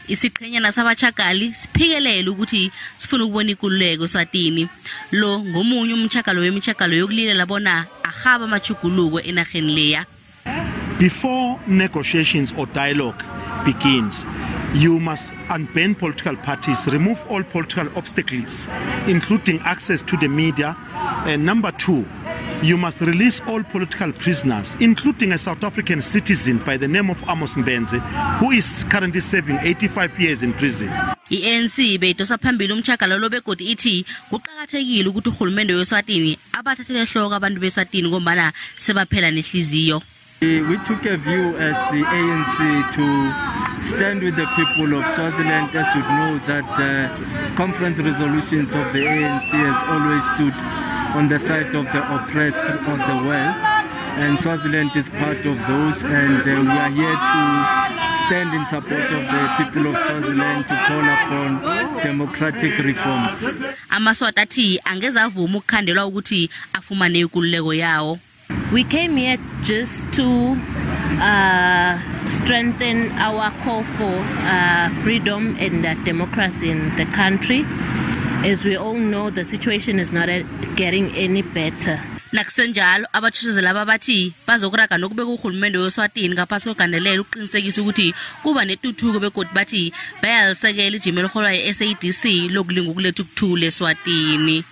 Isiqhenyana sabatjhagali siphikelele ukuthi sifuna ukubona ikululeko eSwatini. Lo ngomunye umtjhagalo wemitjhagalo yokulilela bona arhaba amatjhuguluko enarheni leya. Before negotiations or dialogue begins, you must unban political parties, remove all political obstacles, including access to the media. And number two, you must release all political prisoners, including a South African citizen by the name of Amos Mbense, who is currently serving 85 years in prison. I-ANC beyidosa phambili umtjhagalo lo begodu ithi kuqakathekile ukuthi urhulumende weSwatini abathathele ehloko abantu beSwatini ngombana sebaphela nehliziyo. We took a view as the ANC to stand with the people of Swaziland. As you know that conference resolutions of the ANC has always stood on the side of the oppressed of the world, and Swaziland is part of those, and we are here to stand in support of the people of Swaziland to call upon democratic reforms. AmaSwati athi angeze avuma ukukhandelwa ukuthi afumane ikululeko yawo. We came here just to strengthen our call for freedom and democracy in the country. As we all know, the situation is not getting any better. Nakusenjalo, abatjhutjhisi laba bathi bazokuraga nokubeka urhulumende weSwatini ngaphasi kwegandelelo ukuqinisekisa ukuthi kuba netuthuko, begodu bathi bayalisekela ijima eliholwa yi-SADC lokulinga ukuletha ukuthula eSwatini.